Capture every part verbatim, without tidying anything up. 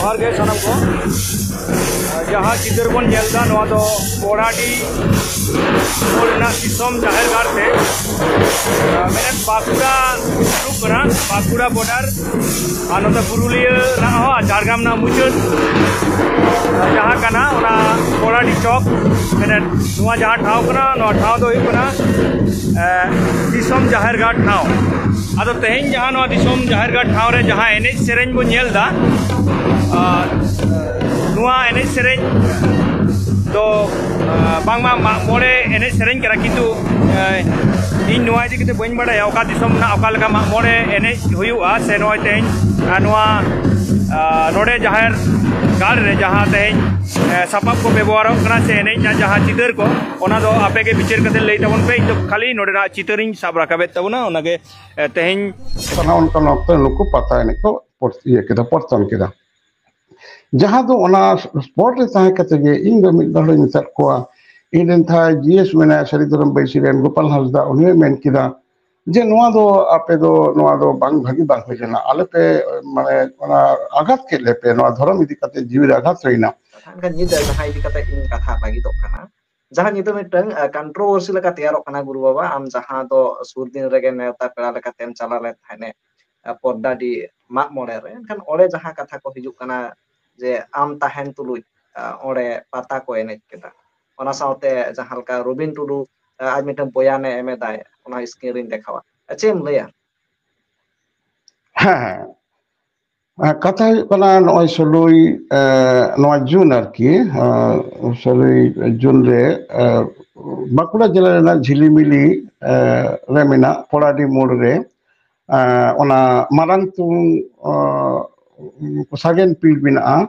ᱡᱚᱦᱟᱨ ᱜᱮ ᱥᱟᱱᱟᱢ ᱠᱚ᱾ ᱡᱟᱦᱟᱸ ᱪᱤᱛᱟᱹᱨ ᱵᱚᱱ ᱧᱮᱞ ᱮᱫᱟ, ᱱᱚᱣᱟ ᱫᱚ ᱯᱚᱲᱟᱰᱤ ᱢᱳᱲ ᱨᱮᱱᱟᱜ ᱫᱤᱥᱚᱢ ᱡᱟᱦᱮᱨ ᱜᱟᱲ ᱛᱮ, ᱢᱮᱱᱮᱫ ᱵᱟᱸᱠᱩᱲᱟ ᱥᱩᱨᱩᱜ ᱠᱟᱱᱟ, ᱵᱟᱸᱠᱩᱲᱟ ᱵᱚᱰᱟᱨ, ᱟᱨ ᱱᱚᱛᱮ ᱯᱩᱨᱩᱞᱤᱭᱟᱹ ᱨᱮᱱᱟᱜ ᱦᱚᱸ ᱟᱨ ᱡᱷᱟᱲᱜᱨᱟᱢ ᱨᱮᱱᱟᱜ ᱢᱩᱪᱟᱹᱫ ᱡᱟᱦᱟᱸ ᱠᱟᱱᱟ, ᱚᱱᱟ ᱯᱚᱲᱟᱰᱤ ᱪᱚᱠ, ᱢᱮᱱᱮᱫ ᱱᱚᱣᱟ ᱡᱟᱦᱟᱸ ᱴᱷᱟᱶ ᱠᱟᱱᱟ, ᱱᱚᱣᱟ ᱴᱷᱟᱶ ᱫᱚ ᱦᱩᱭᱩᱜ ᱠᱟᱱᱟ ᱮ, ᱫᱤᱥᱚᱢ ᱡᱟᱦᱮᱨ ᱜᱟᱲ ᱴᱷᱟᱶ᱾ ᱟᱫᱚ ᱛᱮᱦᱮᱧ ᱡᱟᱦᱟᱸ ᱱᱚᱣᱟ ᱫᱤᱥᱚᱢ ᱡᱟᱦᱮᱨ ᱜᱟᱲ ᱴᱷᱟᱶ ᱨᱮ ᱡᱟᱦᱟᱸ ᱮᱱᱮᱡ ᱥᱮᱨᱮᱧ ᱵᱚᱱ ᱧᱮᱞ ᱮᱫᱟ, ᱟᱨ ᱱᱚᱣᱟ ᱮᱱᱮᱡ ᱥᱮᱨᱮᱧ ᱫᱚ, ᱟ, ᱵᱟᱝᱢᱟ ᱢᱟᱜ ᱢᱚᱬᱮ ᱮᱱᱮᱡ ᱥᱮᱨᱮᱧ ᱠᱟᱱᱟ, ᱠᱤᱱᱛᱩ, ᱮ, ᱤᱧ ᱱᱚᱣᱟ ᱤᱫᱤ ᱠᱟᱛᱮ ᱵᱟᱹᱧ ᱵᱟᱲᱟᱭᱟ ᱚᱠᱟ ᱫᱤᱥᱚᱢ ᱨᱮᱱᱟᱜ ᱚᱠᱟ ᱞᱮᱠᱟ ᱢᱟᱜ ᱢᱚᱬᱮ ᱮᱱᱮᱡ ᱦᱩᱭᱩᱜᱼᱟ, ᱥᱮ ᱱᱚᱜᱼᱚᱭ ᱛᱮᱦᱮᱧ, ᱟ, ᱱᱚᱣᱟ, ᱟ, ᱱᱚᱰᱮ ᱡᱟᱦᱮᱨ ᱜᱟᱲ ᱨᱮ ᱡᱟᱦᱟᱸ ᱛᱮᱦᱮᱧ, ᱮ, ᱥᱟᱯᱟᱵ ᱠᱚ ᱵᱮᱵᱚᱦᱟᱨᱚᱜ ᱠᱟᱱᱟ ᱥᱮ ᱮᱱᱮᱡ ᱨᱮᱱᱟᱜ ᱡᱟᱦᱟᱸ ᱪᱤᱛᱟᱹᱨ ᱠᱚ, ᱚᱱᱟ ᱫᱚ ᱟᱯᱮ ᱜᱮ ᱵᱤᱪᱟᱹᱨ ᱠᱟᱛᱮ ᱞᱟᱹᱭ ᱛᱟᱵᱚᱱ ᱯᱮ᱾ ᱤᱧ ᱫᱚ ᱠᱷᱟᱹᱞᱤ ᱱᱚᱰᱮᱱᱟᱜ ᱪᱤᱛᱟᱹᱨᱤᱧ ᱥᱟᱵ ᱨᱟᱠᱟᱵᱮᱫ ᱛᱟᱵᱚᱱᱟ, ᱚᱱᱟᱜᱮ, ᱮ, ᱛᱮᱦᱮᱧ᱾ ᱚᱱᱟ ᱚᱱᱠᱟᱱ ᱚᱠᱛᱚ ᱱᱩᱠᱩ ᱯᱟᱛᱟ ᱮᱱᱮᱡ ᱠᱚ ᱯᱚᱨ-, ᱤᱭᱟᱹ ᱠᱮᱫᱟ, ᱯᱚᱨᱛᱚᱱ ᱠᱮᱫᱟ᱾ ᱡᱟᱦᱟᱸ ᱫᱚ ᱚᱱᱟ ᱥᱯᱚᱴ ᱨᱮ ᱛᱟᱦᱮᱸ ᱠᱟᱛᱮ ᱜᱮ ᱤᱧ ᱫᱚ ᱢᱤᱫ ᱵᱟᱨ ᱦᱚᱲᱤᱧ ᱢᱮᱛᱟᱫ ᱠᱚᱣᱟ, ᱤᱧ ᱨᱮᱱ ᱛᱷᱟᱭ ᱡᱤ ᱮᱥ ᱢᱮᱱᱟᱭᱟ ᱥᱟᱹᱨᱤ ᱫᱷᱚᱨᱚᱢ ᱵᱟᱹᱭᱥᱤ ᱨᱮᱱ ᱜᱳᱯᱟᱞ ᱦᱟᱸᱥᱫᱟ, ᱩᱱᱤ ᱦᱚᱸᱭ ᱢᱮᱱ ᱠᱮᱫᱟ ᱡᱮ ᱱᱚᱣᱟ ᱫᱚ ᱟᱯᱮ ᱫᱚ, ᱱᱚᱣᱟ ᱫᱚ ᱵᱟᱝ ᱵᱷᱟᱹᱜᱤ ᱵᱟᱝ ᱦᱩᱭ ᱞᱮᱱᱟ, ᱟᱞᱮ ᱯᱮ, ᱢᱟᱱᱮ, ᱚᱱᱟ ᱟᱜᱷᱟᱛ ᱠᱮᱫ ᱞᱮᱯᱮ, ᱱᱚᱣᱟ ᱫᱷᱚᱨᱚᱢ ᱤᱫᱤ ᱠᱟᱛᱮ ᱡᱤᱣᱤ ᱨᱮ ᱟᱜᱷᱟᱛ ᱦᱩᱭᱱᱟ᱾ ᱠᱟᱛᱷᱟ ᱢᱮᱱᱠᱷᱟᱱ ᱧᱤᱫᱟᱹ ᱡᱟᱦᱟᱸ ᱤᱫᱤ ᱠᱟᱛᱮ ᱤᱧ ᱠᱟᱛᱷᱟ ᱞᱟᱹᱜᱤᱫᱚᱜ ᱠᱟᱱᱟ, ᱡᱟᱦᱟᱸ ᱧᱤᱫᱟᱹ ᱢᱤᱫᱴᱟᱝ, ᱟ, ᱠᱚᱱᱴᱨᱳᱵᱷᱟᱨᱥᱤ ᱞᱮᱠᱟ ᱛᱮᱭᱟᱨᱚᱜ ᱠᱟᱱᱟ ᱜᱩᱨᱩ ᱵᱟᱵᱟ, ᱟᱢ ᱡᱟᱦᱟᱸ ᱫᱚ ᱥᱩᱨ ᱫᱤᱱ ᱨᱮᱜᱮ ᱱᱮᱣᱛᱟ ᱯᱮᱲᱟ ᱞᱮᱠᱟᱛᱮᱢ ᱪᱟᱞᱟᱣ ᱞᱮᱱ ᱛᱟᱦᱮᱸᱱᱮ, ᱟ, ᱯᱚᱫᱽᱫᱟᱰᱤ ᱢᱟᱜ ᱢᱚᱬᱮ ᱨᱮ, ᱮᱱᱠᱷᱟᱱ ᱚᱸᱰᱮ ᱡᱟᱦᱟᱸ ᱠᱟᱛᱷᱟ ᱠᱚ ᱦᱤᱡᱩᱜ ᱠᱟᱱᱟ ᱡᱮ ᱟᱢ ᱛᱟᱦᱮᱱ ᱛᱩᱞᱩᱡ, ᱟ, ᱚᱸᱰᱮ ᱯᱟᱛᱟ ᱠᱚ ᱮᱱᱮᱡ ᱠᱮᱫᱟ, ᱚᱱᱟ ᱥᱟᱶᱛᱮ ᱡᱟᱦᱟᱸ ᱞᱮᱠᱟ ᱨᱚᱵᱤᱱ ᱴᱩᱰᱩ, ᱟ, ᱟᱡ ᱢᱤᱫᱴᱟᱝ ᱵᱚᱭᱟᱱᱮ ᱮᱢ ᱮᱫᱟᱭ, ᱚᱱᱟ ᱥᱠᱨᱤᱱ ᱨᱤᱧ ᱫᱮᱠᱷᱟᱣᱟ, ᱟ, ᱪᱮᱫ ᱮᱢ ᱞᱟᱹᱭᱟ? ᱦᱮᱸ, ᱦᱮᱸ᱾ ᱟᱨ ᱠᱟᱛᱷᱟ ᱦᱩᱭᱩᱜ ᱠᱟᱱᱟ, ᱱᱚᱜᱼᱚᱭ ᱥᱳᱞᱳᱭ, ᱮ, ᱱᱚᱣᱟ ᱡᱩᱱ ᱟᱨᱠᱤ, ᱮ, ᱥᱳᱞᱳᱭ ᱡᱩᱱ ᱨᱮ, ᱮ, ᱵᱟᱸᱠᱩᱲᱟ ᱡᱮᱞᱟ ᱨᱮᱱᱟᱜ ᱡᱷᱤᱞᱤᱢᱤᱞᱤ, ᱮ, ᱨᱮ ᱢᱮᱱᱟᱜ ᱯᱚᱲᱟᱰᱤ ᱢᱳᱲ ᱨᱮ, ᱮ, ᱚᱱᱟ ᱢᱟᱨᱟᱝ ᱛᱩᱝ, ᱮ, ᱥᱟᱜᱮᱱ ᱯᱤᱲ ᱢᱮᱱᱟᱜᱼᱟ,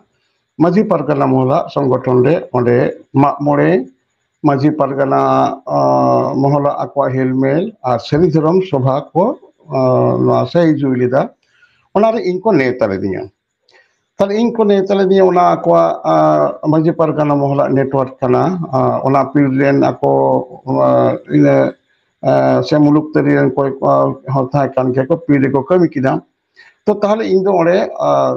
ᱢᱟᱹᱡᱷᱤ ᱯᱟᱨᱜᱟᱱᱟ ᱢᱚᱦᱚᱞᱟ ᱥᱚᱝᱜᱚᱴᱷᱚᱱ ᱨᱮ, ᱚᱸᱰᱮ ᱢᱟᱜ ᱢᱚᱬᱮ ᱢᱟᱹᱡᱷᱤ ᱯᱟᱨᱜᱟᱱᱟ, ᱟ, ᱢᱚᱦᱚᱞᱟ ᱟᱠᱚᱣᱟᱜ ᱦᱮᱞᱢᱮᱞ ᱟᱨ ᱥᱟᱹᱨᱤ ᱫᱷᱚᱨᱚᱢ ᱥᱚᱵᱷᱟ ᱠᱚ, ᱟ, ᱱᱚᱣᱟ ᱥᱟᱹᱦᱤ ᱡᱩᱦᱤ ᱞᱮᱫᱟ᱾ ᱚᱱᱟᱨᱮ ᱤᱧ ᱠᱚ ᱱᱮᱣᱛᱟ ᱞᱤᱫᱤᱧᱟ᱾ ᱛᱟᱦᱞᱮ ᱤᱧ ᱠᱚ ᱱᱮᱣᱛᱟ ᱞᱤᱫᱤᱧᱟ, ᱚᱱᱟ ᱟᱠᱚᱣᱟᱜ, ᱟ, ᱢᱟᱹᱡᱷᱤ ᱯᱟᱨᱜᱟᱱᱟ ᱢᱚᱦᱚᱞᱟᱜ ᱱᱮᱴᱣᱟᱨᱠ ᱠᱟᱱᱟ᱾ ᱟ, ᱚᱱᱟ ᱯᱤᱲ ᱨᱮᱱ ᱟᱠᱚ, ᱟ, ᱤᱱᱟᱹ, ᱟ, ᱥᱮ ᱢᱩᱞᱩᱠ ᱛᱟᱹᱨᱤ ᱨᱮᱱ ᱚᱠᱚᱭ ᱠᱚ ᱦᱚᱸ ᱛᱟᱦᱮᱸ ᱠᱟᱱ ᱜᱮᱭᱟ ᱠᱚ, ᱯᱤᱲ ᱨᱮᱠᱚ ᱠᱟᱹᱢᱤ ᱠᱮᱫᱟ᱾ ᱛᱚ ᱛᱟᱦᱚᱞᱮ ᱤᱧ ᱫᱚ ᱚᱸᱰᱮ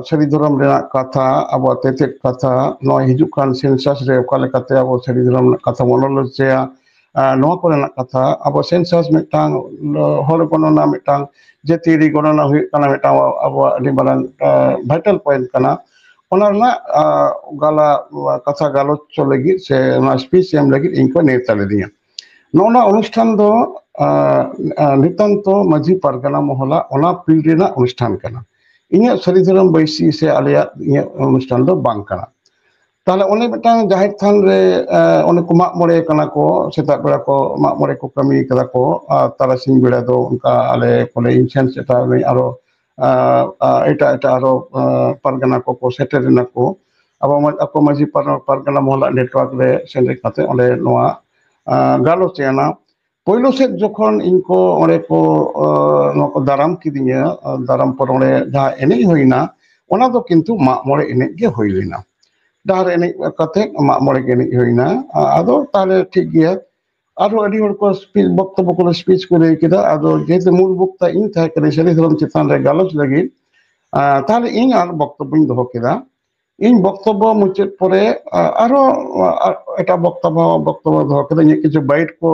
ᱥᱟᱹᱨᱤ ᱫᱷᱚᱨᱚᱢ ᱨᱮᱱᱟᱜ ᱠᱟᱛᱷᱟ, ᱟᱵᱚᱣᱟᱜ ᱛᱮᱛᱮᱫ ᱠᱟᱛᱷᱟ, ᱱᱚᱣᱟ ᱦᱤᱡᱩᱜ ᱠᱟᱱ ᱥᱮᱱᱥᱟᱥ ᱨᱮ ᱚᱠᱟ ᱞᱮᱠᱟᱛᱮ ᱟᱵᱚ ᱥᱟᱹᱨᱤ ᱫᱷᱚᱨᱚᱢ ᱨᱮᱱᱟᱜ ᱠᱟᱛᱷᱟ ᱵᱚᱱ ᱚᱞ ᱦᱚᱪᱚᱭᱟ, ᱱᱚᱣᱟ ᱠᱚᱨᱮᱱᱟᱜ ᱠᱟᱛᱷᱟ, ᱟᱵᱚ ᱥᱮᱱᱥᱟᱥ ᱢᱤᱫᱴᱟᱝ ᱦᱚᱲ ᱜᱚᱱᱚᱱᱟ, ᱢᱤᱫᱴᱟᱝ ᱡᱟᱹᱛᱤᱭᱟᱹᱨᱤ ᱜᱚᱱᱚᱱᱟ ᱦᱩᱭᱩᱜ ᱠᱟᱱᱟ, ᱢᱤᱫᱴᱟᱝ ᱟᱵᱚᱣᱟᱜ ᱟᱹᱰᱤ ᱢᱟᱨᱟᱝ ᱵᱷᱟᱭᱴᱟᱞ ᱯᱚᱭᱮᱱᱴ ᱠᱟᱱᱟ᱾ ᱚᱱᱟ ᱨᱮᱱᱟᱜ ᱜᱟᱞᱟ ᱠᱟᱛᱷᱟ ᱜᱟᱞᱚᱪ ᱞᱟᱹᱜᱤᱫ ᱥᱮ ᱚᱱᱟ ᱥᱯᱤᱪ ᱮᱢ ᱞᱟᱹᱜᱤᱫ ᱤᱧ ᱠᱚ ᱱᱮᱣᱛᱟ ᱞᱤᱫᱤᱧᱟ᱾ ᱱᱚᱜᱼᱚ ᱱᱚᱣᱟ ᱚᱱᱩᱥᱴᱷᱟᱱ ᱫᱚ ᱱᱤᱛᱟᱱᱛᱚ ᱢᱟᱹᱡᱷᱤ ᱯᱟᱨᱜᱟᱱᱟ ᱢᱚᱦᱚᱞᱟ ᱚᱱᱟ ᱯᱤᱲ ᱨᱮᱱᱟᱜ ᱚᱱᱩᱥᱴᱷᱟᱱ ᱠᱟᱱᱟ᱾ ᱤᱧᱟᱹᱜ ᱥᱟᱹᱨᱤ ᱫᱷᱚᱨᱚᱢ ᱵᱟᱹᱭᱥᱤ ᱥᱮ ᱟᱞᱮᱭᱟᱜ ᱤᱧᱟᱹᱜ ᱚᱱᱩᱥᱴᱷᱟᱱ ᱫᱚ ᱵᱟᱝ ᱠᱟᱱᱟ᱾ ᱛᱟᱦᱞᱮ ᱚᱱᱮ ᱢᱤᱫᱴᱟᱝ ᱡᱟᱦᱮᱨ ᱛᱷᱟᱱ ᱨᱮ ᱚᱱᱮ ᱠᱚ ᱢᱟᱜ ᱢᱚᱬᱮ ᱠᱟᱱᱟ ᱠᱚ, ᱥᱮᱛᱟᱜ ᱵᱮᱲᱟ ᱠᱚ ᱢᱟᱜ ᱢᱚᱬᱮ ᱠᱚ ᱠᱟᱹᱢᱤ ᱠᱟᱫᱟ ᱠᱚ, ᱟᱨ ᱛᱟᱨᱟᱥᱤᱧ ᱵᱮᱲᱟ ᱫᱚ ᱚᱱᱠᱟ ᱟᱞᱮ ᱠᱚᱞᱮ ᱤᱧ ᱥᱮᱱ ᱥᱮᱴᱮᱨ ᱱᱟᱹᱧ, ᱟᱨᱚ ᱮᱴᱟᱜ ᱮᱴᱟᱜ ᱟᱨᱚ ᱯᱟᱨᱜᱟᱱᱟ ᱠᱚᱠᱚ ᱥᱮᱴᱮᱨ ᱮᱱᱟ ᱠᱚ᱾ ᱟᱵᱚ ᱟᱠᱚ ᱢᱟᱹᱡᱷᱤ ᱯᱟᱨᱜᱟᱱᱟ ᱢᱚᱦᱚᱞᱟᱜ ᱱᱮᱴᱣᱟᱨᱠ ᱨᱮ ᱥᱮᱱ ᱠᱟᱛᱮ ᱚᱸᱰᱮ ᱱᱚᱣᱟ ᱜᱟᱞᱚᱪ ᱮᱱᱟ᱾ ᱯᱳᱭᱞᱳ ᱥᱮᱫ ᱡᱚᱠᱷᱚᱱ ᱤᱧ ᱠᱚ ᱚᱸᱰᱮ ᱠᱚ ᱱᱚᱣᱟ ᱠᱚ ᱫᱟᱨᱟᱢ ᱠᱤᱫᱤᱧᱟ, ᱫᱟᱨᱟᱢ ᱯᱚᱨ ᱚᱸᱰᱮ ᱡᱟᱦᱟᱸ ᱮᱱᱮᱡ ᱦᱩᱭᱱᱟ, ᱚᱱᱟ ᱫᱚ ᱠᱤᱱᱛᱩ ᱢᱟᱜ ᱢᱚᱬᱮ ᱮᱱᱮᱡ ᱜᱮ ᱦᱩᱭ ᱞᱮᱱᱟ᱾ ᱰᱟᱦᱟᱨ ᱮᱱᱮᱡ ᱠᱟᱛᱮ ᱢᱟᱜ ᱢᱚᱬᱮ ᱜᱮ ᱮᱱᱮᱡ ᱦᱩᱭᱱᱟ᱾ ᱟᱫᱚ ᱛᱟᱦᱞᱮ ᱴᱷᱤᱠ ᱜᱮᱭᱟ᱾ ᱟᱨᱦᱚᱸ ᱟᱹᱰᱤ ᱦᱚᱲ ᱠᱚ ᱥᱯᱤᱪ, ᱵᱚᱠᱛᱚᱵᱵᱚ ᱠᱚᱨᱮ ᱥᱯᱤᱪ ᱠᱚ ᱞᱟᱹᱭ ᱠᱮᱫᱟ᱾ ᱟᱫᱚ ᱡᱮᱦᱮᱛᱩ ᱢᱩᱞ ᱵᱚᱠᱛᱟ ᱤᱧ ᱛᱟᱦᱮᱸ ᱠᱟᱱᱟ ᱥᱟᱹᱨᱤ ᱫᱷᱚᱨᱚᱢ ᱪᱮᱛᱟᱱ ᱨᱮ ᱜᱟᱞᱚᱪ ᱞᱟᱹᱜᱤᱫ, ᱛᱟᱦᱞᱮ ᱤᱧ ᱟᱨ ᱵᱚᱠᱛᱚᱵᱵᱚᱧ ᱫᱚᱦᱚ ᱠᱮᱫᱟ᱾ ᱤᱧ ᱵᱚᱠᱛᱚᱵᱵᱚ ᱢᱩᱪᱟᱹᱫ ᱯᱚᱨᱮ ᱟᱨᱦᱚᱸ ᱮᱴᱟᱜ ᱵᱚᱠᱛᱚᱵᱵᱚ ᱵᱚᱠᱛᱚᱵᱵᱚ ᱫᱚᱦᱚ ᱠᱮᱫᱟ᱾ ᱤᱧᱟᱹᱜ ᱠᱤᱪᱷᱩ ᱵᱟᱭᱤᱴ ᱠᱚ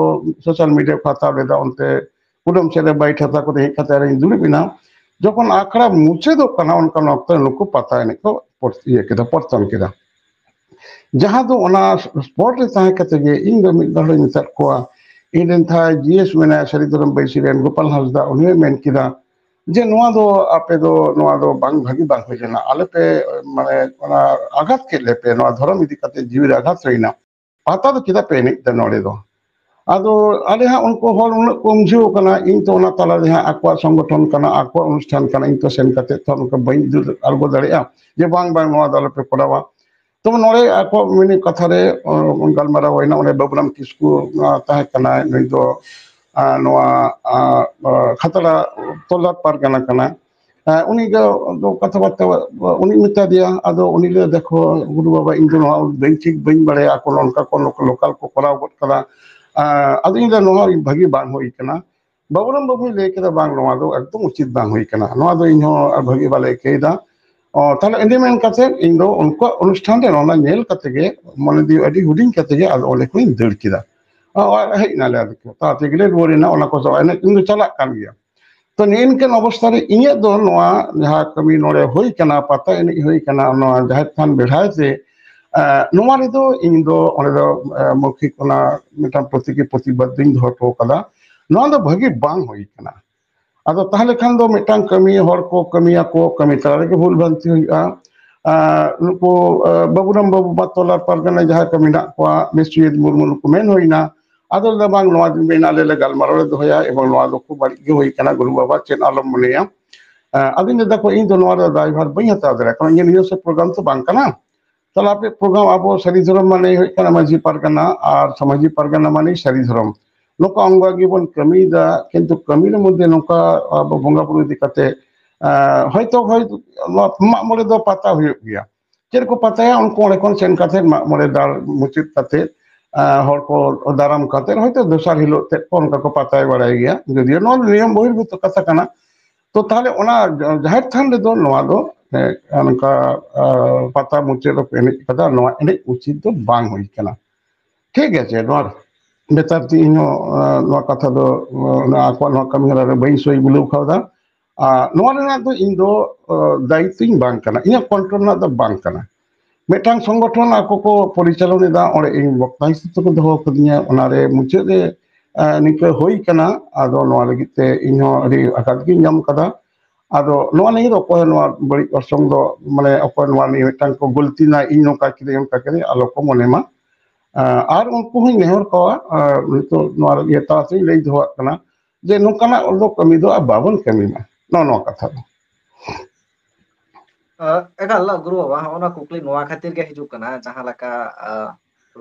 ᱥᱳᱥᱟᱞ ᱢᱤᱰᱤᱭᱟ ᱠᱚ ᱦᱟᱛᱟᱣ ᱞᱮᱫᱟ, ᱚᱱᱛᱮ ᱠᱩᱰᱟᱹᱢ ᱥᱮᱫ ᱨᱮ ᱵᱟᱭᱤᱴ ᱦᱟᱛᱟᱣ ᱠᱟᱛᱮ ᱦᱮᱡ ᱠᱟᱛᱮ ᱟᱨᱤᱧ ᱫᱩᱲᱩᱵ ᱮᱱᱟ᱾ ᱡᱚᱠᱷᱚᱱ ᱟᱠᱷᱲᱟ ᱢᱩᱪᱟᱹᱫᱚᱜ ᱠᱟᱱᱟ, ᱚᱱᱠᱟᱱ ᱚᱠᱛᱚ ᱨᱮ ᱱᱩᱠᱩ ᱯᱟᱛᱟ ᱮᱱᱮᱡ ᱠᱚ ᱤᱭᱟᱹ ᱠᱮᱫᱟ, ᱯᱚᱨᱛᱚᱱ ᱠᱮᱫᱟ᱾ ᱡᱟᱦᱟᱸ ᱫᱚ ᱚᱱᱟ ᱥᱯᱚᱴ ᱨᱮ ᱛᱟᱦᱮᱸ ᱠᱟᱛᱮ ᱜᱮ ᱤᱧ ᱫᱚ ᱢᱤᱫ ᱫᱷᱟᱣ ᱤᱧ ᱢᱮᱛᱟᱫ ᱠᱚᱣᱟ, ᱤᱧ ᱨᱮᱱ ᱛᱟᱦᱮᱸ ᱡᱤ ᱮᱥ ᱢᱮᱱᱟᱭᱟ ᱥᱟᱹᱨᱤ ᱫᱷᱚᱨᱚᱢ ᱵᱟᱹᱭᱥᱤ ᱨᱮᱱ ᱜᱳᱯᱟᱞ ᱦᱟᱸᱥᱫᱟ, ᱩᱱᱤ ᱦᱚᱸᱭ ᱢᱮᱱ ᱠᱮᱫᱟ ᱡᱮ ᱱᱚᱣᱟ ᱫᱚ ᱟᱯᱮ ᱫᱚ, ᱱᱚᱣᱟ ᱫᱚ ᱵᱟᱝ ᱵᱷᱟᱹᱜᱤ ᱵᱟᱝ ᱦᱩᱭ ᱞᱮᱱᱟ, ᱟᱞᱮ ᱯᱮ ᱢᱟᱱᱮ ᱚᱱᱟ ᱟᱜᱷᱟᱛ ᱠᱮᱫ ᱞᱮᱯᱮ, ᱱᱚᱣᱟ ᱫᱷᱚᱨᱚᱢ ᱤᱫᱤ ᱠᱟᱛᱮ ᱡᱤᱣᱤ ᱨᱮ ᱟᱜᱷᱟᱛ ᱦᱩᱭᱱᱟ, ᱯᱟᱛᱟ ᱫᱚ ᱪᱮᱫᱟᱜ ᱯᱮ ᱮᱱᱮᱡ ᱮᱫᱟ ᱱᱚᱰᱮ ᱫᱚ? ᱟᱫᱚ ᱟᱞᱮ ᱦᱟᱸᱜ ᱩᱱᱠᱩ ᱦᱚᱲ ᱩᱱᱟᱹᱜ ᱠᱚ ᱩᱢᱡᱷᱟᱹᱣ ᱠᱟᱱᱟ, ᱤᱧ ᱛᱚ ᱚᱱᱟ ᱛᱟᱞᱟᱨᱮ ᱦᱟᱸᱜ ᱟᱠᱚᱣᱟᱜ ᱥᱚᱝᱜᱚᱴᱷᱚᱱ ᱠᱟᱱᱟ, ᱟᱠᱚᱣᱟᱜ ᱚᱱᱩᱥᱴᱷᱟᱱ ᱠᱟᱱᱟ, ᱤᱧ ᱛᱚ ᱥᱮᱱ ᱠᱟᱛᱮ ᱛᱚ ᱱᱚᱝᱠᱟ ᱵᱟᱹᱧ ᱫᱟᱹᱲ ᱟᱬᱜᱚ ᱫᱟᱲᱮᱭᱟᱜᱼᱟ ᱡᱮ ᱵᱟᱝ ᱵᱟᱝ ᱱᱚᱣᱟ ᱫᱚ ᱟᱞᱚᱯᱮ ᱠᱚᱨᱟᱣᱟ᱾ ᱛᱚᱵᱮ ᱱᱚᱰᱮ ᱟᱠᱚ ᱢᱤᱢᱤᱫ ᱠᱟᱛᱷᱟ ᱨᱮ ᱜᱟᱞᱢᱟᱨᱟᱣ ᱦᱩᱭᱱᱟ᱾ ᱚᱸᱰᱮ ᱵᱟᱹᱵᱩᱨᱟᱢ ᱠᱤᱥᱠᱩ ᱛᱟᱦᱮᱸ ᱠᱟᱱᱟᱭ, ᱱᱩᱭ ᱫᱚ ᱱᱚᱣᱟ ᱠᱷᱟᱛᱲᱟ ᱛᱚᱞᱞᱟᱴ ᱯᱟᱨᱜᱟᱱᱟ ᱠᱟᱱᱟᱭ᱾ ᱩᱱᱤ ᱜᱮ ᱠᱟᱛᱷᱟ ᱵᱟᱨᱛᱟ ᱩᱱᱤ ᱢᱮᱛᱟ ᱫᱮᱭᱟ᱾ ᱟᱫᱚ ᱩᱱᱤ ᱞᱟᱹᱭ, ᱫᱮᱠᱷᱚ ᱜᱩᱨᱩ ᱵᱟᱵᱟ, ᱤᱧ ᱫᱚ ᱱᱚᱣᱟ ᱵᱟᱹᱧ ᱴᱷᱤᱠ ᱵᱟᱹᱧ ᱵᱟᱲᱟᱭᱟ, ᱟᱠᱚ ᱱᱚᱝᱠᱟ ᱠᱚ ᱞᱳᱠᱟᱞ ᱠᱚ ᱠᱚᱨᱟᱣ ᱜᱚᱫ ᱠᱟᱫᱟ᱾ ᱟᱫᱚ ᱤᱧ ᱫᱚ ᱱᱚᱣᱟ ᱵᱷᱟᱹᱜᱤ ᱵᱟᱝ ᱦᱩᱭ ᱠᱟᱱᱟ᱾ ᱵᱟᱵᱩᱨᱟᱢ ᱵᱟᱵᱩᱭ ᱞᱟᱹᱭ ᱠᱮᱫᱟ, "ᱵᱟᱝ, ᱱᱚᱣᱟ ᱫᱚ ᱮᱠᱫᱚᱢ ᱩᱪᱤᱛ ᱵᱟᱝ ᱦᱩᱭ ᱠᱟᱱᱟ, ᱱᱚᱣᱟ ᱫᱚ ᱤᱧ ᱦᱚᱸ ᱟᱨ ᱵᱷᱟᱹᱜᱤ ᱵᱟᱞᱮ ᱟᱹᱭᱠᱟᱹᱣ ᱮᱫᱟ᱾" ᱚ, ᱛᱟᱦᱞᱮ ᱮᱸᱰᱮ ᱢᱮᱱ ᱠᱟᱛᱮ ᱤᱧ ᱫᱚ ᱩᱱᱠᱩᱣᱟᱜ ᱚᱱᱩᱥᱴᱷᱟᱱ ᱨᱮ ᱚᱱᱟ ᱧᱮᱞ ᱠᱟᱛᱮ ᱜᱮ, ᱢᱚᱱᱮ ᱡᱤᱣᱤ ᱟᱹᱰᱤ ᱦᱩᱰᱤᱧ ᱠᱟᱛᱮ ᱜᱮ ᱟᱫᱚ ᱚᱸᱰᱮ ᱠᱷᱚᱱᱤᱧ ᱫᱟᱹᱲ ᱠᱮᱫᱟ᱾ ᱚ, ᱚᱲᱟᱜ ᱦᱮᱡ ᱮᱱᱟᱞᱮ, ᱟᱫᱚ ᱛᱟᱲᱟᱛᱟᱲᱤ ᱜᱮᱞᱮ ᱨᱩᱣᱟᱹᱲ ᱮᱱᱟ, ᱚᱱᱟ ᱠᱚ ᱮᱱᱮᱡ ᱤᱧ ᱫᱚ ᱪᱟᱞᱟᱜ ᱠᱟᱱ ᱜᱮᱭᱟ᱾ ᱛᱚ, ᱱᱤᱭᱟᱹ ᱤᱱᱠᱟᱹᱱ ᱚᱵᱚᱥᱛᱷᱟ ᱨᱮ ᱤᱧᱟᱹᱜ ᱫᱚ ᱱᱚᱣᱟ ᱡᱟᱦᱟᱸ ᱠᱟᱹᱢᱤ ᱱᱚᱰᱮ ᱦᱩᱭ ᱠᱟᱱᱟ, ᱯᱟᱛᱟ ᱮᱱᱮᱡ ᱦᱩᱭ ᱠᱟᱱᱟ, ᱱᱚᱣᱟ ᱡᱟᱦᱮᱨ ᱛᱷᱟᱱ ᱵᱮᱲᱦᱟᱭ ᱛᱮ, ᱮ, ᱱᱚᱣᱟ ᱨᱮᱫᱚ ᱤᱧ ᱫᱚ ᱚᱸᱰᱮ ᱫᱚ, ᱮ, ᱢᱳᱠᱷᱤᱠ ᱚᱱᱟ ᱢᱤᱫᱴᱟᱝ ᱯᱨᱚᱛᱤᱠᱤ ᱯᱨᱚᱛᱤᱵᱟᱫ ᱫᱚᱧ ᱫᱚᱦᱚ ᱦᱚᱴᱚ ᱠᱟᱫᱟ᱾ ᱱᱚᱣᱟ ᱫᱚ ᱵᱷᱟᱹᱜᱤ ᱵᱟᱝ ᱦᱩᱭ ᱠᱟᱱᱟ᱾ ᱟᱫᱚ ᱛᱟᱦᱞᱮ ᱠᱷᱟᱱ ᱫᱚ ᱢᱤᱫᱴᱟᱝ ᱠᱟᱹᱢᱤ, ᱦᱚᱲ ᱠᱚ ᱠᱟᱹᱢᱤᱭᱟᱠᱚ, ᱠᱟᱹᱢᱤ ᱛᱟᱞᱟ ᱨᱮᱜᱮ ᱵᱷᱩᱞ ᱵᱷᱨᱟᱱᱛᱤ ᱦᱩᱭᱩᱜᱼᱟ᱾ ᱟᱨ ᱱᱩᱠᱩ, ᱮ, ᱵᱟᱹᱵᱩᱨᱟᱢ ᱵᱟᱹᱵᱩ ᱢᱟᱛᱚ ᱞᱟᱞ ᱯᱟᱨᱜᱟᱱᱟ ᱡᱟᱦᱟᱸᱭ ᱠᱚ ᱢᱮᱱᱟᱜ ᱠᱚᱣᱟ, ᱵᱤᱥᱣᱚᱡᱤᱛ ᱢᱩᱨᱢᱩ, ᱱᱩᱠᱩ ᱢᱮᱱ ᱦᱩᱭᱱᱟ, ᱟᱫᱚ ᱞᱟᱹᱭᱫᱟ, "ᱵᱟᱝ, ᱱᱚᱣᱟ ᱫᱤᱱ ᱢᱮᱱᱟᱜ ᱞᱮ, ᱞᱮ ᱜᱟᱞᱢᱟᱨᱟᱣ ᱞᱮ ᱫᱚᱦᱚᱭᱟ, ᱮᱵᱚᱝ ᱱᱚᱣᱟ ᱫᱚ ᱠᱷᱩᱵ ᱵᱟᱹᱲᱤᱡ ᱜᱮ ᱦᱩᱭ ᱠᱟᱱᱟ, ᱜᱩᱨᱩ ᱵᱟᱵᱟ ᱪᱮᱫ ᱟᱞᱚᱢ ᱢᱚᱱᱮᱭᱟ᱾" ᱮ, ᱟᱫᱚᱧ ᱞᱟᱹᱭᱫᱟ, ᱠᱚ, ᱤᱧ ᱫᱚ ᱱᱚᱣᱟ ᱨᱮ ᱫᱟᱭᱵᱷᱟᱨ ᱵᱟᱹᱧ ᱦᱟᱛᱟᱣ ᱫᱟᱲᱮᱭᱟᱜ ᱠᱟᱱᱟ, ᱤᱧᱟᱹᱜ ᱱᱤᱡᱚᱥᱥᱚ ᱯᱨᱳᱜᱨᱟᱢ ᱛᱚ ᱵᱟᱝ ᱠᱟᱱᱟ᱾ ᱛᱟᱦᱞᱮ ᱟᱯᱮ ᱯᱨᱳᱜᱨᱟᱢ, ᱟᱵᱚ ᱥᱟᱹᱨᱤ ᱫᱷᱚᱨᱚᱢ ᱢᱟᱱᱮ ᱦᱩᱭᱩᱜ ᱠᱟᱱᱟ ᱢᱟᱹᱡᱷᱤ ᱯᱟᱨᱜᱟᱱᱟ, ᱟᱨ ᱥᱟᱢᱟᱡᱤᱠ ᱯᱟᱨᱜᱟᱱᱟ ᱢᱟᱱᱮ ᱥᱟᱹᱨᱤ ᱫᱷᱚᱨᱚᱢ᱾ ᱱᱚᱝᱠᱟ ᱚᱝᱜᱚ ᱜᱮᱵᱚᱱ ᱠᱟᱹᱢᱤᱭᱮᱫᱟ, ᱠᱤᱱᱛᱩ ᱠᱟᱹᱢᱤ ᱨᱮ ᱢᱚᱫᱽᱫᱷᱮ ᱱᱚᱝᱠᱟ ᱟᱵᱚ ᱵᱚᱸᱜᱟ ᱵᱩᱨᱩ ᱤᱫᱤ ᱠᱟᱛᱮ, ᱮ, ᱦᱚᱭᱛᱚ, ᱦᱚᱭᱛᱚ ᱱᱚᱣᱟ ᱢᱟᱜ ᱢᱚᱬᱮ ᱫᱚ ᱯᱟᱛᱟ ᱦᱩᱭᱩᱜ ᱜᱮᱭᱟ᱾ ᱪᱮᱫ ᱠᱚ ᱯᱟᱛᱟᱭᱟ? ᱩᱱᱠᱩ ᱚᱸᱰᱮ ᱠᱷᱚᱱ ᱥᱮᱱ ᱠᱟᱛᱮ ᱢᱟᱜ ᱢᱚᱬᱮ ᱫᱟᱲ ᱢᱩᱪᱟᱹᱫ ᱠᱟᱛᱮ, ᱮ, ᱦᱚᱲ ᱠᱚ ᱫᱟᱨᱟᱢ ᱠᱟᱛᱮ ᱦᱚᱭᱛᱚ ᱫᱚᱥᱟᱨ ᱦᱤᱞᱳᱜ ᱛᱮᱫ ᱠᱚ ᱚᱱᱠᱟ ᱠᱚ ᱯᱟᱛᱟᱭ ᱵᱟᱲᱟᱭ ᱜᱮᱭᱟ, ᱡᱩᱫᱤᱭᱳ ᱱᱚᱣᱟ ᱫᱚ ᱱᱤᱭᱚᱢ ᱵᱚᱦᱤᱨᱵᱷᱩᱛ ᱠᱟᱛᱷᱟ ᱠᱟᱱᱟ᱾ ᱛᱚ ᱛᱟᱦᱞᱮ ᱚᱱᱟ ᱡᱟ-, ᱡᱟᱦᱮᱨ ᱛᱷᱟᱱ ᱨᱮᱫᱚ ᱱᱚᱣᱟ ᱫᱚ, ᱮ, ᱱᱚᱝᱠᱟ, ᱟ, ᱯᱟᱛᱟ ᱢᱩᱪᱟᱹᱫ ᱨᱮᱠᱚ ᱮᱱᱮᱡ ᱠᱟᱫᱟ, ᱱᱚᱣᱟ ᱮᱱᱮᱡ ᱩᱪᱤᱛ ᱫᱚ ᱵᱟᱝ ᱦᱩᱭ ᱠᱟᱱᱟ᱾ ᱴᱷᱤᱠ ᱟᱪᱷᱮ, ᱱᱚᱣᱟ ᱱᱮᱛᱟᱨ ᱛᱮ ᱤᱧᱦᱚᱸ, ᱟ, ᱱᱚᱣᱟ ᱠᱟᱛᱷᱟ ᱫᱚ, ᱟ, ᱚᱱᱟ ᱟᱠᱚᱣᱟᱜ ᱱᱚᱣᱟ ᱠᱟᱹᱢᱤ ᱦᱚᱨᱟ ᱨᱮ ᱵᱟᱹᱧ ᱥᱳᱭ ᱵᱩᱞᱟᱹᱣ ᱠᱟᱣᱫᱟ᱾ ᱟ, ᱱᱚᱣᱟ ᱨᱮᱱᱟᱜ ᱫᱚ ᱤᱧ ᱫᱚ, ᱟ, ᱫᱟᱭᱤᱛᱛᱚᱧ ᱵᱟᱝ ᱠᱟᱱᱟ, ᱤᱧᱟᱹᱜ ᱠᱚᱱᱴᱨᱳᱞ ᱨᱮᱱᱟᱜ ᱫᱚ ᱵᱟᱝ ᱠᱟᱱᱟ᱾ ᱢᱤᱫᱴᱟᱝ ᱥᱚᱝᱜᱚᱴᱷᱚᱱ ᱟᱠᱚ ᱠᱚ ᱯᱚᱨᱤᱪᱟᱞᱚᱱ ᱮᱫᱟ, ᱚᱸᱰᱮ ᱤᱧ ᱵᱚᱠᱛᱟ ᱦᱤᱥᱟᱹᱵ ᱛᱮᱠᱚ ᱫᱚᱦᱚ ᱠᱟᱫᱤᱧᱟ, ᱚᱱᱟᱨᱮ ᱢᱩᱪᱟᱹᱫ ᱨᱮ, ᱟ, ᱱᱤᱝᱠᱟᱹ ᱦᱩᱭ ᱠᱟᱱᱟ᱾ ᱟᱫᱚ ᱱᱚᱣᱟ ᱞᱟᱹᱜᱤᱫ ᱛᱮ ᱤᱧᱦᱚᱸ ᱟᱹᱰᱤ ᱟᱜᱷᱟᱛ ᱜᱤᱧ ᱧᱟᱢ ᱠᱟᱫᱟ᱾ ᱟᱫᱚ ᱱᱚᱣᱟ ᱱᱤᱭᱮ ᱫᱚ ᱚᱠᱚᱭ ᱦᱚᱸ ᱱᱚᱣᱟ ᱵᱟᱹᱲᱤᱡ ᱚᱨᱥᱚᱝ ᱫᱚ, ᱢᱟᱱᱮ, ᱚᱠᱚᱭ ᱱᱚᱣᱟ ᱱᱤᱭᱮ ᱢᱤᱫᱴᱟᱝ ᱠᱚ ᱜᱟᱹᱞᱛᱤᱱᱟ, ᱤᱧ ᱱᱚᱝᱠᱟ ᱠᱤᱫᱟᱹᱧ, ᱚᱱᱠᱟ ᱠᱤᱫᱟᱹᱧ, ᱟᱞᱚ ᱠᱚ ᱢᱚᱱᱮ ᱢᱟ᱾ ᱟ, ᱟᱨ ᱩᱱᱠᱩ ᱦᱚᱸᱧ ᱱᱮᱦᱚᱨ ᱠᱚᱣᱟ, ᱟ, ᱱᱤᱛᱚᱜ ᱱᱚᱣᱟ ᱤᱭᱟᱹ ᱛᱟᱞᱟᱛᱮᱧ ᱞᱟᱹᱭ ᱫᱚᱦᱚᱣᱟᱜ ᱠᱟᱱᱟ ᱡᱮ ᱱᱚᱝᱠᱟᱱᱟᱜ ᱫᱚ ᱠᱟᱹᱢᱤ ᱫᱚ ᱟᱨ ᱵᱟᱵᱚᱱ ᱠᱟᱹᱢᱤ ᱢᱟ, ᱱᱚᱜᱼᱚ ᱱᱚᱣᱟ ᱠᱟᱛᱷᱟ ᱫᱚ᱾ ᱟ, ᱮᱠᱟᱞ, ᱜᱩᱨᱩ ᱵᱟᱵᱟ, ᱦᱚᱸᱜᱼᱚ ᱱᱟ ᱠᱩᱠᱞᱤ ᱱᱚᱣᱟ ᱠᱷᱟᱹᱛᱤᱨ ᱜᱮ ᱦᱤᱡᱩᱜ ᱠᱟᱱᱟ, ᱡᱟᱦᱟᱸ ᱞᱮᱠᱟ, ᱟ,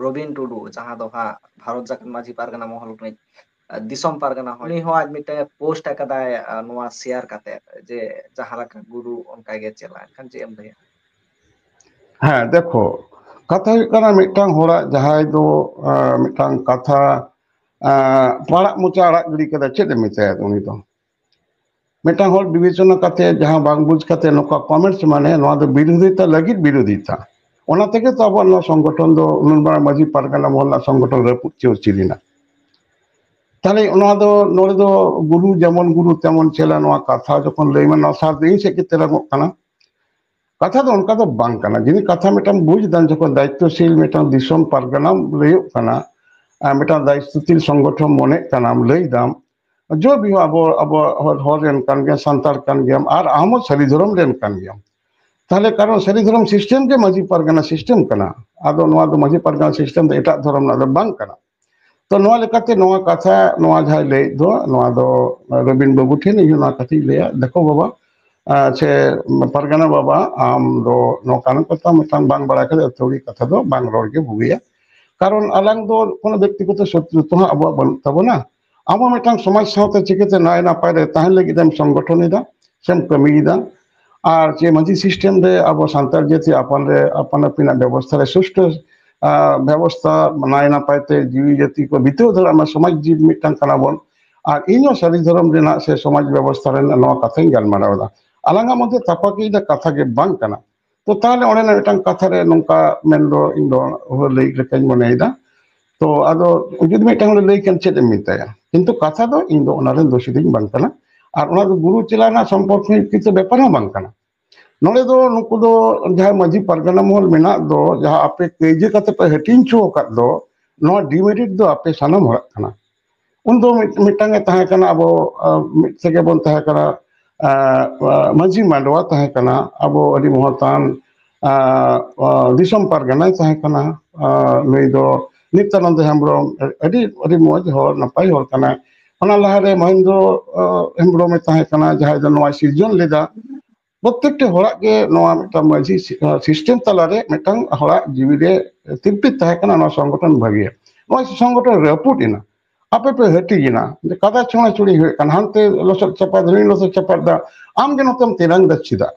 ᱨᱚᱵᱤᱱ ᱴᱩᱰᱩ, ᱡᱟᱦᱟᱸ ᱫᱚ ᱦᱟᱸᱜ ᱵᱷᱟᱨᱚᱛ ᱡᱟᱠᱟᱛ ᱢᱟᱹᱡᱷᱤ ᱯᱟᱨᱜᱟᱱᱟ ᱢᱚᱦᱚᱞ ᱨᱤᱱᱤᱡ, ᱟ, ᱫᱤᱥᱚᱢ ᱯᱟᱨᱜᱟᱱᱟ ᱦᱚᱲ, ᱩᱱᱤ ᱦᱚᱸ ᱟᱡ ᱢᱤᱫᱴᱮᱱ ᱯᱳᱥᱴ ᱟᱠᱟᱫᱟᱭ, ᱟ, ᱱᱚᱣᱟ ᱥᱮᱭᱟᱨ ᱠᱟᱛᱮ, ᱡᱮ ᱡᱟᱦᱟᱸ ᱞᱮᱠᱟ ᱜᱩᱨᱩ ᱚᱱᱠᱟ ᱜᱮ ᱪᱮᱞᱟ᱾ ᱮᱱᱠᱷᱟᱱ ᱪᱮᱫ ᱮᱢ ᱞᱟᱹᱭᱟ? ᱦᱮᱸ, ᱫᱮᱠᱷᱚ, ᱠᱟᱛᱷᱟ ᱦᱩᱭᱩᱜ ᱠᱟᱱᱟ, ᱢᱤᱫᱴᱟᱝ ᱦᱚᱲᱟᱜ ᱡᱟᱦᱟᱸᱭ ᱫᱚ, ᱟ, ᱢᱤᱫᱴᱟᱝ ᱠᱟᱛᱷᱟ ᱯᱟᱲᱟᱜ ᱢᱚᱪᱟ ᱟᱲᱟᱜ ᱜᱤᱰᱤ ᱠᱟᱫᱟ, ᱪᱮᱫ ᱮ ᱢᱮᱛᱟᱭᱟ ᱩᱱᱤ ᱫᱚ? ᱢᱤᱫᱴᱟᱝ ᱦᱚᱲ ᱵᱤᱵᱮᱪᱚᱱᱟ ᱠᱟᱛᱮ, ᱡᱟᱦᱟᱸ ᱵᱟᱝ ᱵᱩᱡᱽ ᱠᱟᱛᱮ ᱱᱚᱝᱠᱟ ᱠᱚᱢᱮᱱᱴᱥ, ᱢᱟᱱᱮ ᱱᱚᱣᱟ ᱫᱚ ᱵᱤᱨᱳᱫᱷᱤᱛᱟ ᱞᱟᱹᱜᱤᱫ ᱵᱤᱨᱳᱫᱷᱤᱛᱟ᱾ ᱚᱱᱟ ᱛᱮᱜᱮ ᱛᱚ ᱟᱵᱚᱣᱟᱜ ᱱᱚᱣᱟ ᱥᱚᱝᱜᱚᱴᱷᱚᱱ ᱫᱚ ᱩᱱᱟᱹᱜ ᱢᱟᱨᱟᱝ ᱢᱟᱹᱡᱷᱤ ᱯᱟᱨᱜᱟᱱᱟ ᱢᱚᱦᱚᱞ ᱨᱮᱱᱟᱜ ᱥᱚᱝᱜᱚᱴᱷᱚᱱ ᱨᱟᱹᱯᱩᱫ ᱪᱮ ᱩᱪᱤᱛ ᱮᱱᱟ᱾ ᱛᱟᱦᱞᱮ ᱱᱚᱣᱟ ᱫᱚ, ᱱᱚᱰᱮ ᱫᱚ ᱜᱩᱨᱩ ᱡᱮᱢᱚᱱ ᱜᱩᱨᱩ ᱛᱮᱢᱚᱱ ᱪᱮᱞᱟ, ᱱᱚᱣᱟ ᱠᱟᱛᱷᱟ ᱡᱚᱠᱷᱚᱱ ᱞᱟᱹᱭ ᱢᱟ, ᱱᱚᱣᱟ ᱥᱟᱨ ᱫᱚ ᱤᱧ ᱥᱮᱫ ᱜᱮ ᱛᱮᱞᱟᱝᱚᱜ ᱠᱟᱱᱟ᱾ ᱠᱟᱛᱷᱟ ᱫᱚ ᱚᱱᱠᱟ ᱫᱚ ᱵᱟᱝ ᱠᱟᱱᱟ᱾ ᱡᱩᱫᱤ ᱠᱟᱛᱷᱟ ᱢᱤᱫᱴᱟᱝ ᱵᱩᱡᱽ ᱫᱟᱢ, ᱡᱚᱠᱷᱚᱱ ᱫᱟᱭᱤᱛᱛᱚᱥᱤᱞ ᱢᱤᱫᱴᱟᱝ ᱫᱤᱥᱚᱢ ᱯᱟᱨᱜᱟᱱᱟᱢ ᱞᱟᱹᱭᱚᱜ ᱠᱟᱱᱟ, ᱟᱨ ᱢᱤᱫᱴᱟᱝ ᱫᱟᱭᱤᱛᱛᱚᱥᱤᱞ ᱥᱚᱝᱜᱚᱴᱷᱚᱱ ᱢᱚᱱᱮᱜ ᱠᱟᱱᱟᱢ, ᱞᱟᱹᱭ ᱫᱟᱢ, ᱡᱚ ᱵᱤᱦᱚ ᱟᱵᱚ, ᱟᱵᱚ ᱦᱚᱲ, ᱦᱚᱲ ᱨᱮᱱ ᱠᱟᱱ ᱜᱮᱭᱟᱢ, ᱥᱟᱱᱛᱟᱲ ᱠᱟᱱ ᱜᱮᱭᱟᱢ, ᱟᱨ ᱟᱢ ᱦᱚᱸ ᱥᱟᱹᱨᱤ ᱫᱷᱚᱨᱚᱢ ᱨᱮᱱ ᱠᱟᱱ ᱜᱮᱭᱟᱢ᱾ ᱛᱟᱦᱞᱮ ᱠᱟᱨᱚᱱ ᱥᱟᱹᱨᱤ ᱫᱷᱚᱨᱚᱢ ᱥᱤᱥᱴᱮᱢ ᱜᱮ ᱢᱟᱹᱡᱷᱤ ᱯᱟᱨᱜᱟᱱᱟ ᱥᱤᱥᱴᱮᱢ ᱠᱟᱱᱟ᱾ ᱟᱫᱚ ᱱᱚᱣᱟ ᱫᱚ ᱢᱟᱹᱡᱷᱤ ᱯᱟᱨᱜᱟᱱᱟ ᱥᱤᱥᱴᱮᱢ ᱫᱚ ᱮᱴᱟᱜ ᱫᱷᱚᱨᱚᱢ ᱨᱮᱱᱟᱜ ᱫᱚ ᱵᱟᱝ ᱠᱟᱱᱟ᱾ ᱛᱚ ᱱᱚᱣᱟ ᱞᱮᱠᱟᱛᱮ ᱱᱚᱣᱟ ᱠᱟᱛᱷᱟ, ᱱᱚᱣᱟ ᱡᱟᱦᱟᱸᱭ ᱞᱟᱹᱭᱮᱫ ᱫᱚ, ᱱᱚᱣᱟ ᱫᱚ ᱨᱚᱵᱤᱱ ᱵᱟᱹᱵᱩ ᱴᱷᱮᱱ ᱤᱧ ᱦᱚᱸ ᱱᱚᱣᱟ ᱠᱟᱛᱷᱟᱧ ᱞᱟᱹᱭᱟ, ᱫᱮᱠᱷᱚ ᱵᱟᱵᱟ, ᱟᱨ ᱥᱮ ᱯᱟᱨᱜᱟᱱᱟ ᱵᱟᱵᱟ, ᱟᱢ ᱫᱚ ᱱᱚᱝᱠᱟᱱ ᱠᱟᱛᱷᱟ ᱢᱤᱫᱴᱟᱝ ᱵᱟᱝ ᱵᱟᱲᱟᱭ ᱠᱟᱛᱮ ᱟᱹᱛᱷᱟᱹᱣᱲᱤ ᱠᱟᱛᱷᱟ ᱫᱚ ᱵᱟᱝ ᱨᱚᱲ ᱜᱮ ᱵᱩᱜᱤᱭᱟ᱾ ᱠᱟᱨᱚᱱ ᱟᱞᱟᱝ ᱫᱚ ᱠᱳᱱᱳ ᱵᱮᱠᱛᱤᱜᱚᱛᱚ ᱥᱚᱛᱨᱩ ᱛᱚ ᱦᱟᱸᱜ ᱟᱵᱚᱣᱟᱜ ᱵᱟᱹᱱᱩᱜ ᱛᱟᱵᱚᱱᱟ᱾ ᱟᱵᱚ ᱢᱤᱫᱴᱟᱝ ᱥᱚᱢᱟᱡᱽ ᱥᱟᱶᱛᱮ ᱪᱤᱠᱟᱹᱛᱮ ᱱᱟᱭ ᱱᱟᱯᱟᱭ ᱨᱮ ᱛᱟᱦᱮᱱ ᱞᱟᱹᱜᱤᱫ ᱮᱢ ᱥᱚᱝᱜᱚᱴᱷᱚᱱ ᱮᱫᱟ, ᱥᱮᱢ ᱠᱟᱹᱢᱤᱭᱮᱫᱟ? ᱟᱨ ᱪᱮ ᱢᱟᱹᱡᱷᱤ ᱥᱤᱥᱴᱮᱢ ᱨᱮ ᱟᱵᱚ ᱥᱟᱱᱛᱟᱲ ᱡᱟᱹᱛᱤ ᱟᱯᱟᱱ ᱨᱮ, ᱟᱯᱟᱱ ᱟᱹᱯᱤᱱᱟᱜ ᱵᱮᱵᱚᱥᱛᱷᱟ ᱨᱮ ᱥᱩᱥᱴᱷᱩ, ᱟᱸ, ᱵᱮᱵᱚᱥᱛᱷᱟ ᱱᱟᱭ ᱱᱟᱯᱟᱭ ᱛᱮ ᱡᱤᱣᱤ ᱡᱟᱹᱛᱤ ᱠᱚ ᱵᱤᱛᱟᱹᱣ ᱫᱟᱲᱮᱭᱟᱜ ᱢᱟ, ᱥᱚᱢᱟᱡᱽ ᱡᱤᱵᱽ ᱢᱤᱫᱴᱟᱝ ᱠᱟᱱᱟ ᱵᱚᱱ᱾ ᱟᱨ ᱤᱧ ᱦᱚᱸ ᱥᱟᱹᱨᱤ ᱫᱷᱚᱨᱚᱢ ᱨᱮᱱᱟᱜ ᱥᱮ ᱥᱚᱢᱟᱡᱽ ᱵᱮᱵᱚᱥᱛᱷᱟ ᱨᱮᱱᱟᱜ ᱱᱚᱣᱟ ᱠᱟᱛᱷᱟᱧ ᱜᱟᱞᱢᱟᱨᱟᱣ ᱮᱫᱟ᱾ ᱟᱞᱟᱝᱟᱜ ᱢᱚᱫᱽᱫᱷᱮ ᱛᱟᱯᱟᱠᱤᱡ ᱫᱚ ᱠᱟᱛᱷᱟ ᱜᱮ ᱵᱟᱝ ᱠᱟᱱᱟ᱾ ᱛᱚ ᱛᱟᱦᱞᱮ ᱚᱸᱰᱮᱱᱟᱜ ᱢᱤᱫᱴᱟᱝ ᱠᱟᱛᱷᱟ ᱨᱮ ᱱᱚᱝᱠᱟ ᱢᱮᱱ ᱫᱚ ᱤᱧ ᱫᱚ ᱞᱟᱹᱭ ᱞᱮᱠᱟᱧ ᱢᱚᱱᱮᱭᱮᱫᱟ᱾ ᱛᱚ ᱟᱫᱚ ᱡᱩᱫᱤ ᱢᱤᱫᱴᱟᱝ ᱦᱚᱲᱮ ᱞᱟᱹᱭ ᱠᱷᱟᱱ ᱪᱮᱫ ᱮᱢ ᱢᱮᱛᱟᱭᱟ? ᱠᱤᱱᱛᱩ ᱠᱟᱛᱷᱟ ᱫᱚ ᱤᱧ ᱫᱚ ᱚᱱᱟ ᱨᱮᱱ ᱫᱳᱥᱤ ᱫᱚᱧ ᱵᱟᱝ ᱠᱟᱱᱟ᱾ ᱟᱨ ᱚᱱᱟ ᱫᱚ ᱜᱩᱨᱩ ᱪᱮᱞᱟ ᱨᱮᱱᱟᱜ ᱥᱚᱢᱯᱚᱨᱠᱚ ᱠᱤᱱᱛᱩ ᱵᱮᱯᱟᱨ ᱦᱚᱸ ᱵᱟᱝ ᱠᱟᱱᱟ᱾ ᱱᱚᱰᱮ ᱫᱚ ᱱᱩᱠᱩ ᱫᱚ ᱡᱟᱦᱟᱸᱭ ᱢᱟᱹᱡᱷᱤ ᱯᱟᱨᱜᱟᱱᱟ ᱢᱚᱦᱚᱞ ᱢᱮᱱᱟᱜ ᱫᱚ, ᱡᱟᱦᱟᱸ ᱟᱯᱮ ᱠᱟᱹᱭᱡᱟᱹ ᱠᱟᱛᱮ ᱯᱮ ᱦᱟᱹᱴᱤᱧ ᱦᱚᱪᱚ ᱟᱠᱟᱫ ᱫᱚ, ᱱᱚᱣᱟ ᱰᱤᱢᱮᱨᱤᱴ ᱫᱚ ᱟᱯᱮ ᱥᱟᱱᱟᱢ ᱦᱚᱲᱟᱜ ᱠᱟᱱᱟ᱾ ᱩᱱᱫᱚ ᱢᱤᱫ, ᱢᱤᱫᱴᱟᱝ ᱮ ᱛᱟᱦᱮᱸ ᱠᱟᱱᱟ, ᱟᱵᱚ, ᱟ, ᱢᱤᱫ ᱛᱮᱜᱮ ᱵᱚᱱ ᱛᱟᱦᱮᱸ ᱠᱟᱱᱟ, ᱟ, ᱟ, ᱢᱟᱹᱡᱷᱤ ᱢᱟᱰᱣᱟ ᱛᱟᱦᱮᱸ ᱠᱟᱱᱟ, ᱟᱵᱚ ᱟᱹᱰᱤ ᱢᱚᱦᱚᱛᱟᱱ, ᱟ, ᱟ, ᱫᱤᱥᱚᱢ ᱯᱟᱨᱜᱟᱱᱟᱭ ᱛᱟᱦᱮᱸ ᱠᱟᱱᱟ, ᱟ, ᱱᱩᱭ ᱫᱚ ᱱᱤᱛᱭᱟᱱᱚᱱᱫᱚ ᱦᱮᱢᱵᱨᱚᱢ, ᱟᱹᱰᱤ, ᱟᱹᱰᱤ ᱢᱚᱡᱽ ᱦᱚᱲ, ᱱᱟᱯᱟᱭ ᱦᱚᱲ ᱠᱟᱱᱟᱭ᱾ ᱚᱱᱟ ᱞᱟᱦᱟᱨᱮ ᱢᱚᱦᱮᱱᱫᱨᱚ, ᱟ, ᱦᱮᱢᱵᱨᱚᱢᱮ ᱛᱟᱦᱮᱸ ᱠᱟᱱᱟ, ᱡᱟᱦᱟᱸᱭ ᱫᱚ ᱱᱚᱣᱟ ᱥᱤᱨᱡᱚᱱ ᱞᱮᱫᱟ᱾ ᱯᱨᱚᱛᱛᱮᱠᱴᱤ ᱦᱚᱲᱟᱜ ᱜᱮ ᱱᱚᱣᱟ ᱢᱤᱫᱴᱟᱝ ᱢᱟᱹᱡᱷᱤ ᱥᱤ-, ᱟ, ᱥᱤᱥᱴᱮᱢ ᱛᱟᱞᱟᱨᱮ ᱢᱤᱫᱴᱟᱝ ᱦᱚᱲᱟᱜ ᱡᱤᱣᱤ ᱨᱮ ᱛᱤᱨᱯᱤᱛ ᱛᱟᱦᱮᱸ ᱠᱟᱱᱟ, ᱱᱚᱣᱟ ᱥᱚᱝᱜᱚᱴᱷᱚᱱ ᱵᱷᱟᱹᱜᱤᱭᱟ᱾ ᱱᱚᱣᱟ ᱥᱚᱝᱜᱚᱴᱷᱚᱱ ᱨᱟᱹᱯᱩᱫ ᱮᱱᱟ, ᱟᱯᱮ ᱯᱮ ᱦᱟᱹᱴᱤᱧ ᱮᱱᱟ, ᱠᱟᱫᱟ ᱪᱷᱚᱲᱟᱪᱷᱚᱲᱤ ᱦᱩᱭᱩᱜ ᱠᱟᱱᱟ, ᱦᱟᱱᱛᱮ ᱞᱚᱥᱚᱫ ᱪᱟᱯᱟᱫ, ᱱᱩᱭ ᱞᱚᱥᱚᱫ ᱪᱟᱯᱟᱫ ᱫᱟ, ᱟᱢ ᱜᱮ ᱱᱚᱛᱮᱢ ᱛᱮᱨᱟᱝ ᱫᱟ ᱪᱮᱫᱟᱜ?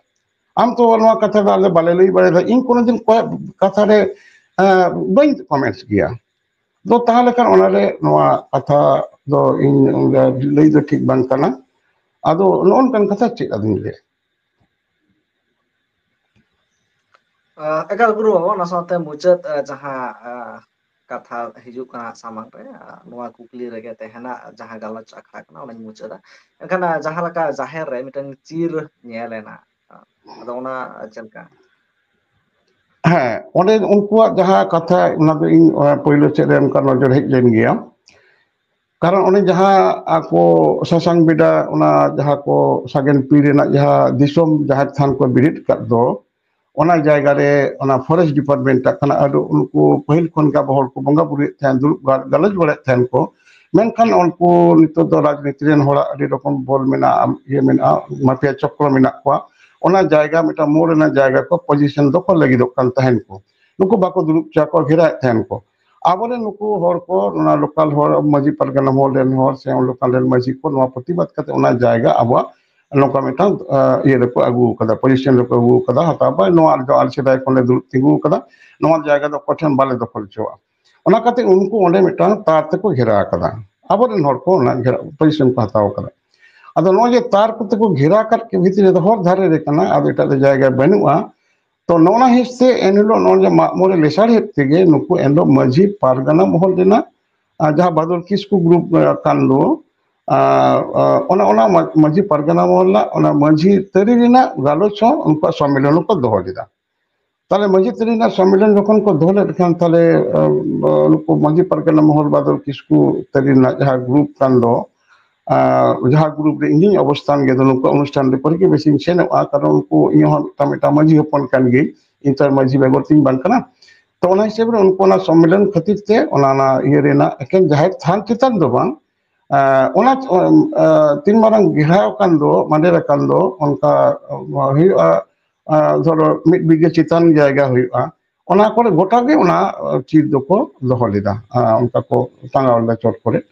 ᱟᱢ ᱛᱚ ᱱᱚᱣᱟ ᱠᱟᱛᱷᱟ ᱫᱚ ᱟᱞᱮ ᱵᱟᱞᱮ ᱞᱟᱹᱭ ᱵᱟᱲᱟᱭᱮᱫᱟ, ᱤᱧ ᱠᱳᱱᱳ ᱫᱤᱱ ᱠᱚᱭᱮᱠ ᱠᱟᱛᱷᱟ ᱨᱮ, ᱮᱸ, ᱵᱟᱹᱧ ᱠᱚᱢᱮᱱᱴᱥ ᱜᱮᱭᱟ᱾ ᱫᱚ ᱛᱟᱦᱚᱞᱮ ᱠᱷᱟᱱ ᱚᱱᱟᱨᱮ ᱱᱚᱣᱟ ᱠᱟᱛᱷᱟ ᱫᱚ ᱤᱧ ᱞᱟᱹᱭ ᱫᱚ ᱴᱷᱤᱠ ᱵᱟᱝ ᱠᱟᱱᱟ᱾ ᱟᱫᱚ ᱱᱚᱜᱼᱚ ᱱᱚᱝᱠᱟᱱ ᱠᱟᱛᱷᱟ ᱪᱮᱫ ᱟᱫᱚᱧ ᱞᱟᱹᱭᱟ? ᱮᱠᱟᱞ ᱜᱩᱨᱩ ᱵᱟᱵᱟ, ᱚᱱᱟ ᱥᱟᱶᱛᱮ ᱢᱩᱪᱟᱹᱫ ᱡᱟᱦᱟᱸ ᱠᱟᱛᱷᱟ ᱦᱤᱡᱩᱜ ᱠᱟᱱᱟ ᱥᱟᱢᱟᱝ ᱨᱮ, ᱱᱚᱣᱟ ᱠᱩᱠᱞᱤ ᱨᱮᱜᱮ ᱛᱟᱦᱮᱱᱟ, ᱡᱟᱦᱟᱸ ᱜᱟᱞᱚᱪ ᱟᱠᱷᱲᱟ ᱠᱟᱱᱟ ᱚᱱᱟᱧ ᱢᱩᱪᱟᱹᱫᱟ᱾ ᱮᱱᱠᱷᱟᱱ ᱡᱟᱦᱟᱸ ᱞᱮᱠᱟ ᱡᱟᱦᱮᱨ ᱨᱮ ᱢᱤᱫᱴᱟᱝ ᱪᱤᱨ ᱧᱮᱞ ᱮᱱᱟ, ᱟᱫᱚ ᱚᱱᱟ ᱪᱮᱫ ᱞᱮᱠᱟ? ᱦᱮᱸ, ᱚᱸᱰᱮ ᱩᱱᱠᱩᱣᱟᱜ ᱡᱟᱦᱟᱸ ᱠᱟᱛᱷᱟ, ᱚᱱᱟ ᱫᱚ ᱤᱧ ᱯᱳᱭᱞᱳ ᱥᱮᱫ ᱨᱮ ᱚᱱᱠᱟ ᱱᱚᱡᱚᱨ ᱦᱮᱡ ᱞᱮᱱ ᱜᱮᱭᱟ᱾ ᱠᱟᱨᱚᱱ ᱚᱱᱮ ᱡᱟᱦᱟᱸ ᱟᱠᱚ ᱥᱟᱥᱟᱝ ᱵᱮᱰᱟ, ᱚᱱᱟ ᱡᱟᱦᱟᱸ ᱠᱚ ᱥᱟᱜᱮᱱ ᱯᱤᱲ ᱨᱮᱱᱟᱜ ᱡᱟᱦᱟᱸ ᱫᱤᱥᱚᱢ ᱡᱟᱦᱮᱨ ᱛᱷᱟᱱ ᱠᱚ ᱵᱮᱨᱮᱫ ᱟᱠᱟᱫ ᱫᱚ, ᱚᱱᱟ ᱡᱟᱭᱜᱟ ᱨᱮ ᱚᱱᱟ ᱯᱷᱚᱨᱮᱥᱴ ᱰᱤᱯᱟᱨᱴᱢᱮᱱᱴ ᱴᱟᱜ ᱠᱟᱱᱟ᱾ ᱟᱫᱚ ᱩᱱᱠᱩ ᱯᱟᱹᱦᱤᱞ ᱠᱷᱚᱱ ᱜᱮ ᱟᱵᱚ ᱦᱚᱲ ᱠᱚ ᱵᱚᱸᱜᱟ ᱵᱩᱨᱩᱭᱮᱫ ᱛᱟᱦᱮᱸᱱ, ᱫᱩᱲᱩᱵ ᱜᱟ-, ᱜᱟᱞᱚᱪ ᱵᱟᱲᱟᱭᱮᱫ ᱛᱟᱦᱮᱸᱱ ᱠᱚ᱾ ᱢᱮᱱᱠᱷᱟᱱ ᱩᱱᱠᱩ ᱱᱤᱛᱚᱜ ᱫᱚ ᱨᱟᱡᱽᱱᱤᱛᱤ ᱨᱮᱱ ᱦᱚᱲᱟᱜ ᱟᱹᱰᱤ ᱨᱚᱠᱚᱢ ᱵᱚᱞ ᱢᱮᱱᱟᱜᱼᱟ, ᱤᱭᱟᱹ ᱢᱮᱱᱟᱜᱼᱟ, ᱢᱟᱯᱷᱤᱭᱟ ᱪᱚᱠᱨᱚ ᱢᱮᱱᱟᱜ ᱠᱚᱣᱟ᱾ ᱚᱱᱟ ᱡᱟᱭᱜᱟ, ᱢᱤᱫᱴᱟᱝ ᱢᱳᱲ ᱨᱮᱱᱟᱜ ᱡᱟᱭᱜᱟ ᱠᱚ ᱯᱚᱡᱤᱥᱚᱱ ᱫᱚᱠᱚ ᱞᱟᱹᱜᱤᱫᱚᱜ ᱠᱟᱱ ᱛᱟᱦᱮᱸᱱ ᱠᱚ᱾ ᱱᱩᱠᱩ ᱵᱟᱠᱚ ᱫᱩᱲᱩᱵ ᱦᱚᱪᱚ ᱟᱠᱚᱣᱟ, ᱜᱷᱮᱨᱟᱭᱮᱫ ᱛᱟᱦᱮᱸᱱ ᱠᱚ᱾ ᱟᱵᱚᱨᱮᱱ ᱱᱩᱠᱩ ᱦᱚᱲ ᱠᱚ, ᱚᱱᱟ ᱞᱳᱠᱟᱞ ᱦᱚᱲ, ᱢᱟᱹᱡᱷᱤ ᱯᱟᱨᱜᱟᱱᱟ ᱢᱚᱦᱚᱞ ᱨᱮᱱ ᱦᱚᱲ ᱥᱮ ᱞᱳᱠᱟᱞ ᱨᱮᱱ ᱢᱟᱹᱡᱷᱤ ᱠᱚ ᱱᱚᱣᱟ ᱯᱨᱚᱛᱤᱵᱟᱫ ᱠᱟᱛᱮ ᱚᱱᱟ ᱡᱟᱭᱜᱟ ᱟᱵᱚᱣᱟᱜ ᱱᱚᱝᱠᱟ ᱢᱤᱫᱴᱟᱝ, ᱟ, ᱤᱭᱟᱹ ᱨᱮᱠᱚ ᱟᱹᱜᱩ ᱟᱠᱟᱫᱟ, ᱯᱚᱡᱤᱥᱚᱱ ᱨᱮᱠᱚ ᱟᱹᱜᱩ ᱟᱠᱟᱫᱟ, ᱦᱟᱛᱟᱣ ᱯᱮ, ᱱᱚᱣᱟ ᱫᱚ ᱟᱞᱮ ᱥᱮᱫᱟᱭ ᱠᱷᱚᱱ ᱞᱮ ᱫᱩᱲᱩᱵ ᱛᱤᱸᱜᱩ ᱟᱠᱟᱫᱟ, ᱱᱚᱣᱟ ᱡᱟᱭᱜᱟ ᱫᱚ ᱚᱠᱚᱭ ᱴᱷᱮᱱ ᱵᱟᱞᱮ ᱫᱚᱠᱷᱚᱞ ᱦᱚᱪᱚᱣᱟᱜᱼᱟ᱾ ᱚᱱᱟ ᱠᱟᱛᱮ ᱩᱱᱠᱩ ᱚᱸᱰᱮ ᱢᱤᱫᱴᱟᱝ ᱛᱟᱨ ᱛᱮᱠᱚ ᱜᱷᱮᱨᱟ ᱟᱠᱟᱫᱟ, ᱟᱵᱚᱨᱮᱱ ᱦᱚᱲ ᱠᱚ ᱚᱱᱟ ᱜᱷᱮᱨᱟ ᱯᱚᱡᱤᱥᱚᱱ ᱠᱚ ᱦᱟᱛᱟᱣ ᱟᱠᱟᱫᱟ᱾ ᱟᱫᱚ ᱱᱚᱜᱼᱚᱭ ᱡᱮ ᱛᱟᱨ ᱠᱚᱛᱮ ᱠᱚ ᱜᱷᱮᱨᱟ ᱟᱠᱟᱫ ᱠᱮ ᱵᱷᱤᱛᱨᱤ ᱨᱮᱫᱚ ᱦᱚᱨ ᱫᱷᱟᱨᱮ ᱨᱮ ᱠᱟᱱᱟ, ᱟᱫᱚ ᱮᱴᱟᱜ ᱨᱮ ᱡᱟᱭᱜᱟ ᱵᱟᱹᱱᱩᱜᱼᱟ᱾ ᱛᱚ ᱱᱚᱜᱼᱚ ᱱᱟ ᱦᱤᱸᱥ ᱛᱮ ᱮᱱᱦᱤᱞᱳᱜ ᱱᱚᱜᱼᱚᱭ ᱡᱮ ᱢᱟᱜ ᱢᱚᱬᱮ ᱞᱮᱥᱟᱲᱦᱮᱫ ᱛᱮᱜᱮ ᱱᱩᱠᱩ ᱮᱱᱦᱤᱞᱳᱜ ᱢᱟᱹᱡᱷᱤ ᱯᱟᱨᱜᱟᱱᱟ ᱢᱚᱦᱚᱞ ᱨᱮᱱᱟᱜ, ᱟᱨ ᱡᱟᱦᱟᱸ ᱵᱟᱫᱚᱞ ᱠᱤᱥᱠᱩ ᱜᱨᱩᱯ, ᱟᱸ, ᱠᱟᱱ ᱫᱚ, ᱟᱸ, ᱟᱸ, ᱚᱱᱟ, ᱚᱱᱟ ᱢᱟ-, ᱢᱟᱹᱡᱷᱤ ᱯᱟᱨᱜᱟᱱᱟ ᱢᱚᱦᱚᱞ ᱨᱮᱱᱟᱜ ᱚᱱᱟ ᱢᱟᱹᱡᱷᱤ ᱛᱟᱹᱨᱤ ᱨᱮᱱᱟᱜ ᱜᱟᱞᱚᱪ ᱦᱚᱸ ᱩᱱᱠᱩᱣᱟᱜ ᱥᱚᱢᱢᱮᱞᱚᱱ ᱠᱚ ᱫᱚᱦᱚ ᱞᱮᱫᱟ᱾ ᱛᱟᱦᱞᱮ ᱢᱟᱹᱡᱷᱤ ᱛᱟᱹᱨᱤ ᱨᱮᱱᱟᱜ ᱥᱚᱢᱢᱮᱞᱚᱱ ᱡᱚᱠᱷᱚᱱ ᱠᱚ ᱫᱚᱦᱚ ᱞᱮᱫ ᱠᱷᱟᱱ, ᱛᱟᱦᱞᱮ, ᱟᱸ, ᱱᱩᱠᱩ ᱢᱟᱹᱡᱷᱤ ᱯᱟᱨᱜᱟᱱᱟ ᱢᱚᱦᱚᱞ ᱵᱟᱫᱚᱞ ᱠᱤᱥᱠᱩ ᱛᱟᱹᱨᱤ ᱨᱮᱱᱟᱜ ᱡᱟᱦᱟᱸ ᱜᱨᱩᱯ ᱠᱟᱱ ᱫᱚ, ᱟᱸ, ᱡᱟᱦᱟᱸ ᱜᱨᱩᱯ ᱨᱮ ᱤᱧ ᱦᱚᱸᱧ ᱚᱵᱚᱥᱛᱷᱟᱱ ᱜᱮ, ᱱᱩᱠᱩ ᱚᱱᱩᱥᱴᱷᱟᱱ ᱨᱮ ᱯᱚᱨᱤ ᱜᱮ ᱵᱮᱥᱤᱧ ᱥᱮᱱᱚᱜᱼᱟ, ᱠᱟᱨᱚᱱ ᱩᱱᱠᱩ, ᱤᱧ ᱦᱚᱸ ᱢᱤᱫᱴᱟᱝ, ᱢᱤᱫᱴᱟᱝ ᱢᱟᱹᱡᱷᱤ ᱦᱚᱯᱚᱱ ᱠᱟᱱ ᱜᱤᱭᱟᱹᱧ, ᱤᱧ ᱛᱚ ᱟᱨ ᱢᱟᱹᱡᱷᱤ ᱵᱮᱜᱚᱨ ᱛᱤᱧ ᱵᱟᱝ ᱠᱟᱱᱟ᱾ ᱛᱚ ᱚᱱᱟ ᱦᱤᱥᱟᱹᱵ ᱨᱮ ᱩᱱᱠᱩ ᱚᱱᱟ ᱥᱚᱢᱢᱮᱞᱚᱱ ᱠᱷᱟᱹᱛᱤᱨ ᱛᱮ ᱚᱱᱟ, ᱚᱱᱟ ᱤᱭᱟᱹ ᱨᱮᱱᱟᱜ ᱮᱠᱮᱱ ᱡᱟᱦᱮᱨ ᱛᱷᱟᱱ ᱪᱮᱛᱟᱱ ᱫᱚ ᱵᱟᱝ, ᱟᱸ, ᱚᱱᱟ, ᱟᱸ, ᱛᱤᱱ ᱢᱟᱨᱟᱝ ᱜᱷᱮᱨᱟᱣ ᱟᱠᱟᱱ ᱫᱚ, ᱢᱟᱸᱰᱮᱨ ᱟᱠᱟᱱ ᱫᱚ, ᱚᱱᱠᱟ, ᱟᱸ, ᱦᱩᱭᱩᱜᱼᱟ, ᱟᱸ, ᱫᱷᱚᱨᱚ ᱢᱤᱫ ᱵᱤᱜᱷᱟᱹ ᱪᱮᱛᱟᱱ ᱡᱟᱭᱜᱟ ᱦᱩᱭᱩᱜᱼᱟ, ᱚᱱᱟ ᱠᱚᱨᱮ ᱜᱚᱴᱟ ᱜᱮ ᱚᱱᱟ, ᱟᱸ, ᱪᱤᱨ ᱫᱚᱠᱚ ᱫᱚᱦᱚ ᱞᱮᱫᱟ, ᱟᱸ, ᱚᱱᱠᱟ ᱠᱚ ᱴᱟᱸᱜᱟᱣ ᱞᱮᱫᱟ ᱪᱚᱴ ᱠᱚᱨᱮ᱾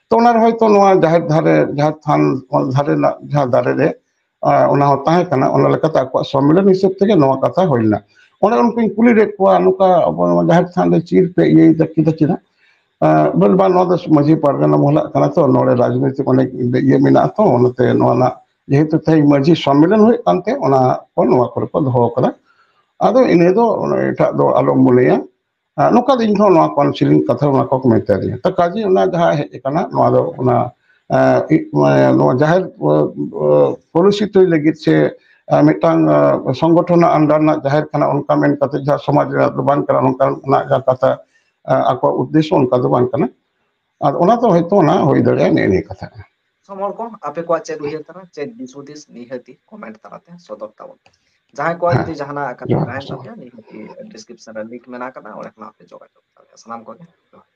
ᱛᱚ ᱚᱱᱟ ᱨᱮ ᱦᱚᱭᱛᱚ ᱱᱚᱣᱟ ᱡᱟᱦᱮᱨ ᱫᱷᱟᱨᱮ, ᱡᱟᱦᱮᱨ ᱛᱷᱟᱱ ᱫᱷᱟᱨᱮ ᱨᱮᱱᱟᱜ ᱡᱟᱦᱟᱸ ᱫᱟᱨᱮ ᱨᱮ, ᱟᱸ, ᱚᱱᱟ ᱦᱚᱸ ᱛᱟᱦᱮᱸ ᱠᱟᱱᱟ, ᱚᱱᱟ ᱞᱮᱠᱟᱛᱮ ᱟᱠᱚᱣᱟᱜ ᱥᱚᱢᱢᱮᱞᱚᱱ ᱦᱤᱥᱟᱹᱵ ᱛᱮᱜᱮ ᱱᱚᱣᱟ ᱠᱟᱛᱷᱟ ᱦᱩᱭ ᱞᱮᱱᱟ᱾ ᱚᱸᱰᱮ ᱩᱱᱠᱩᱧ ᱠᱩᱞᱤ ᱞᱮᱫ ᱠᱚᱣᱟ, ᱱᱚᱝᱠᱟ ᱟᱵᱚ ᱱᱚᱣᱟ ᱡᱟᱦᱮᱨ ᱛᱷᱟᱱ ᱨᱮ ᱪᱤᱨ ᱯᱮ ᱤᱭᱟᱹᱭ ᱫᱟ ᱠᱮᱫᱟ ᱪᱮᱫᱟᱜ? ᱵᱚᱞ ᱵᱟᱝ, ᱱᱚᱣᱟ ᱫᱚ ᱢᱟᱹᱡᱷᱤ ᱯᱟᱨᱜᱟᱱᱟ ᱢᱚᱦᱞᱟᱜ ᱠᱟᱱᱟ ᱛᱚ, ᱱᱚᱰᱮ ᱨᱟᱡᱽᱱᱳᱭᱛᱤᱠ ᱚᱱᱮᱠ ᱤᱭᱟᱹ ᱢᱮᱱᱟᱜᱼᱟ ᱛᱚ, ᱚᱱᱟᱛᱮ ᱱᱚᱣᱟ ᱨᱮᱱᱟᱜ ᱡᱮᱦᱮᱛᱩ ᱛᱮᱦᱮᱧ ᱢᱟᱹᱡᱷᱤ ᱥᱚᱢᱢᱮᱞᱚᱱ ᱦᱩᱭᱩᱜ ᱠᱟᱱᱛᱮ ᱚᱱᱟ ᱠᱚ ᱱᱚᱣᱟ ᱠᱚᱨᱮ ᱠᱚ ᱫᱚᱦᱚ ᱠᱟᱫᱟ᱾ ᱟᱫᱚ ᱤᱱᱟᱹ ᱫᱚ ᱮᱴᱟᱜ ᱫᱚ ᱟᱞᱚᱢ ᱢᱚᱱᱮᱭᱟ᱾ ᱱᱚᱝᱠᱟ ᱫᱚ ᱤᱧ ᱦᱚᱸ ᱱᱚᱣᱟ ᱠᱟᱣᱩᱱᱥᱤᱞᱤᱝ ᱠᱟᱛᱷᱟ ᱚᱱᱟ ᱠᱚ ᱢᱮᱛᱟ ᱫᱤᱧᱟ᱾ ᱛᱚ ᱠᱟᱡᱮ ᱚᱱᱟ ᱡᱟᱦᱟᱸ ᱦᱮᱡ ᱟᱠᱟᱱᱟ, ᱱᱚᱣᱟ ᱫᱚ ᱚᱱᱟ ᱱᱚᱣᱟ ᱡᱟᱦᱮᱨ ᱯᱚᱞᱤᱥᱤ ᱛᱚᱭ ᱞᱟᱹᱜᱤᱫ ᱥᱮ ᱢᱤᱫᱴᱟᱝ ᱥᱚᱝᱜᱚᱴᱷᱚᱱ ᱟᱱᱰᱟᱨ ᱨᱮᱱᱟᱜ ᱡᱟᱦᱮᱨ ᱠᱟᱱᱟ ᱚᱱᱠᱟ ᱢᱮᱱ ᱠᱟᱛᱮ ᱡᱟᱦᱟᱸ ᱥᱚᱢᱟᱡᱽ ᱨᱮᱱᱟᱜ ᱫᱚ ᱵᱟᱝ ᱠᱟᱱᱟ, ᱱᱚᱝᱠᱟᱱᱟᱜ ᱡᱟᱦᱟᱸ ᱠᱟᱛᱷᱟ ᱟᱠᱚᱣᱟᱜ ᱩᱫᱽᱫᱮᱥᱥᱚ ᱚᱱᱠᱟ ᱫᱚ ᱵᱟᱝ ᱠᱟᱱᱟ᱾ ᱟᱨ ᱚᱱᱟ ᱫᱚ ᱦᱚᱭᱛᱳ ᱚᱱᱟ ᱦᱩᱭ ᱫᱟᱲᱮᱭᱟᱜᱼᱟ, ᱱᱮᱜᱼᱮ ᱱᱤᱭᱟᱹ ᱠᱟᱛᱷᱟ᱾ ᱥᱚᱢᱚᱨ ᱠᱚ, ᱟᱯᱮ ᱠᱚᱣᱟᱜ ᱪᱮᱫ ᱩᱭᱦᱟᱹᱨ ᱛᱟᱦᱮᱱᱟ, ᱪᱮᱫ ᱫᱤᱥ ᱦᱩᱫᱤᱥ, ᱱᱤᱦᱟᱹᱛᱤ ᱠᱚᱢᱮᱱᱴ ᱛᱟᱞᱟᱛᱮ ᱥᱚᱫᱚᱨ ᱛᱟᱵᱚᱱ᱾ ᱡᱟᱦᱟᱸᱭ ᱠᱚᱣᱟᱜ ᱦᱮᱸ, ᱡᱩᱫᱤ ᱡᱟᱦᱟᱱᱟᱜ ᱠᱟᱛᱷᱟ ᱡᱚᱦᱟᱨ ᱛᱟᱦᱮᱱ ᱜᱮ᱾ ᱛᱟᱯᱮᱭᱟ, ᱱᱤᱦᱟᱹᱛᱤ ᱰᱤᱥᱠᱨᱤᱯᱥᱚᱱ ᱨᱮ ᱞᱤᱝᱠ ᱢᱮᱱᱟᱜ ᱟᱠᱟᱫᱟ, ᱚᱸᱰᱮ ᱠᱷᱚᱱᱟᱜ ᱯᱮ ᱡᱳᱜᱟᱡᱳᱜᱽ ᱫᱟᱲᱮᱭᱟᱜᱼᱟ᱾ ᱥᱟᱱᱟᱢ ᱠᱚᱜᱮ ᱡᱚᱦᱟᱨ᱾